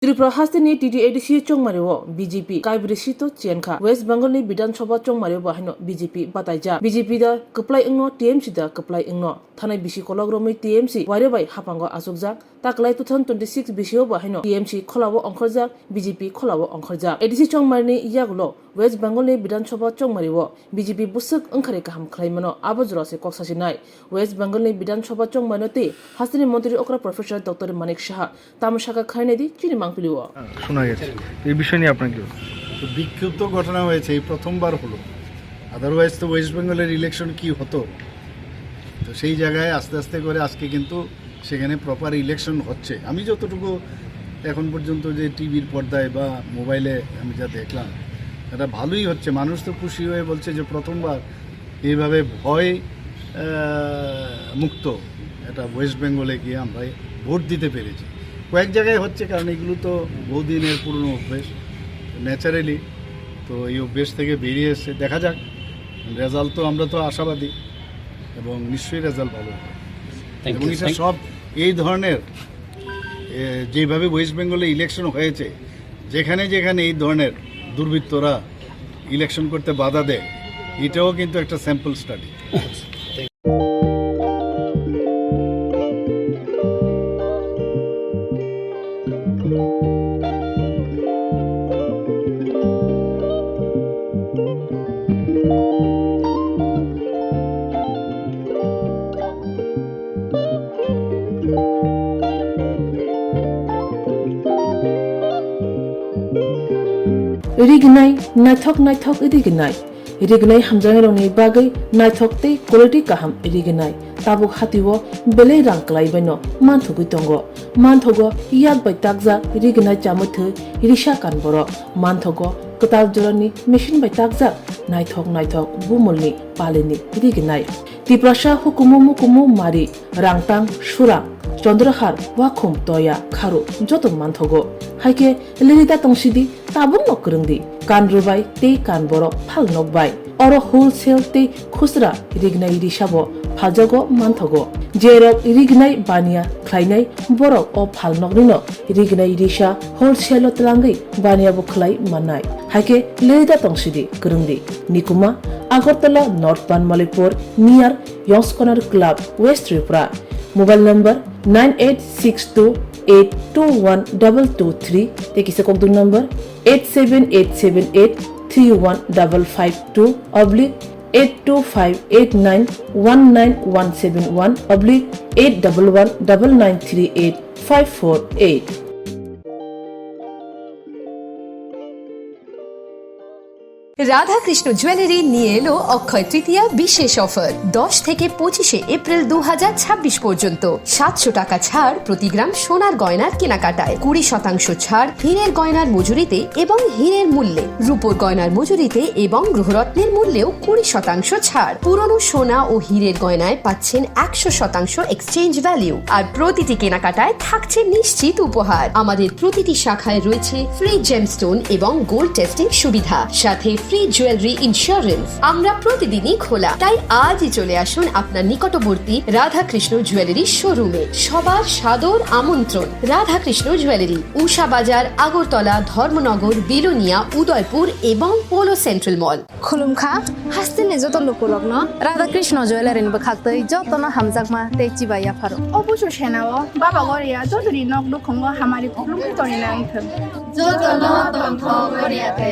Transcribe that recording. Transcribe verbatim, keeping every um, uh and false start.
Tripura hasteni T T A D C chongmario B J P kaibri seat o chenkha. West Bengal ni Bidhan Sabha chongmario bo haino B J P bataijak. B J P da kwplai wngno, T M C da kwplai wngno. Thanai bisi kolok romwi T M C waire bai haphango achukjak. Taklai two thousand twenty-six bisio bo haino T M C kholao ongkhorjak, B J P kholao ongkhorjak. A D C chongmarini yagulo West Bengal ni Bidhan Sabha chongmario B J P bwswk wngkhare kaham khlaimano, abo jora se kok sasinai. West Bengal ni Bidhan Sabha chongmaino tei hasteni montri okra Professor Doctor Manik Saha tamo saka khlainai di chini mangpili o. শোনা গেছে। এই বিষয় নিয়ে আপনার কি? তো বিক্ষিপ্ত ঘটনা হয়েছে, এই প্রথমবার হলো। আদারওয়াইজ তো ওয়েস্ট বেঙ্গলের ইলেকশন কি হতো, তো সেই জায়গায় আস্তে আস্তে করে আজকে কিন্তু সেখানে প্রপার ইলেকশন হচ্ছে। আমি যতটুকু এখন পর্যন্ত যে টিভির পর্দায় বা মোবাইলে আমি যা দেখলাম, এটা ভালোই হচ্ছে। মানুষ তো খুশি হয়ে বলছে যে প্রথমবার এইভাবে ভয়, আহ, মুক্ত একটা ওয়েস্ট বেঙ্গলে গিয়ে আমরা ভোট দিতে পেরেছি। কয়েক জায়গায় হচ্ছে, কারণ এগুলো তো বহুদিনের পুরনো অভ্যেস, ন্যাচারালি তো এই অভ্যেস থেকে বেরিয়ে এসছে। দেখা যাক রেজাল্ট, তো আমরা তো আশাবাদী এবং নিশ্চয়ই রেজাল্ট ভালো হবে। Thank এবং you, এটা thank you. সব এই ধরনের, এ, যেভাবে ওয়েস্ট বেঙ্গলে ইলেকশন হয়েছে, যেখানে যেখানে এই ধরনের দুর্বৃত্তরা ইলেকশন করতে বাধা দেয়, এটাও কিন্তু একটা sample study. Rignai, naithok naithok rignai. Rignai hamjaknairokni bagwi naithok tei quality kaham rignai. Tabuk hatio belai rang kwlaibaino manthogwi tongo. Manthogo yak bai takjak rignai chamwi thwi risa kan borok. Manthogo kwtal jorani machine bai takjak naithok naithok bumulni palini rignai. Tiprasa hukumu mukumu mari, rangtang, surang, chondrohar, wakhum, toya, kharu joto manthogo. Haikhe lirida tongsidi, tabukno kwrwngdi, kan rwbai tei kan borok phalnok bai. Oro wholesale tei khusra rignai risabo phaljago manthogo. Jerok rignai baniya khlainai borok o phalnoknino rignai risa wholesale-o twlangwi baniyabo khlai mannai. Haikhe lirida tongsidi, kwrwngdi. Nikuma, Agartala North Banmalipur, near Yongs Corner Club, West Tripura. Mobile number nine eight six two eight two one double two three, tei kisa kokduk number eight seven eight seven eight three one double five two oblique eight two five eight nine one nine one seven one oblique eight double one double nine three eight five four eight. Radhakrishna jewellery নিয়ে এলো অক্ষয় তৃতীয়া বিশেষ অফার। দশ থেকে পঁচিশে এপ্রিল দু হাজার ছাব্বিশ পর্যন্ত সাতশো টাকা ছাড় প্রতি গ্রাম সোনার গয়নার কেনাকাটায়, কুড়ি শতাংশ ছাড় হীরের গয়নার মজুরিতে এবং হীরের মূল্যে, রূপোর গয়নার মজুরিতে এবং গৃহরত্নের মূল্যেও কুড়ি শতাংশ ছাড়। পুরনো সোনা ও হীরের গয়নায় পাচ্ছেন একশো শতাংশ এক্সচেঞ্জ ভ্যালু, আর প্রতিটি কেনাকাটায় থাকছে নিশ্চিত উপহার। আমাদের প্রতিটি শাখায় রয়েছে ফ্রি জেমস্টোন এবং গোল্ড টেস্টিং সুবিধা, সাথে ফ্রি জুয়েলারি ইন্স্যুরেন্স। আমরা প্রতিদিনই খোলা, তাই আজই চলে আসুন আপনার নিকটবর্তী রাধাকৃষ্ণ জুয়েলারি শোরুমে। সবার সাদর আমন্ত্রণ। রাধাকৃষ্ণ জুয়েলারি, উষা বাজার, আগরতলা, ধর্মনগর, বিলোনিয়া, উদয়পুর এবং পোলো সেন্ট্রাল মল। Khulumkha, hasteni joto lukurokno Radha Krishna Jewellery ni bwkhaktwi jotono hamjakma tei chibai yapharo. O busu senao Baba Goria jotoni nok nukhungo hamari khulumkhe tongwi nangthwng. Jotono tongthok Goria te.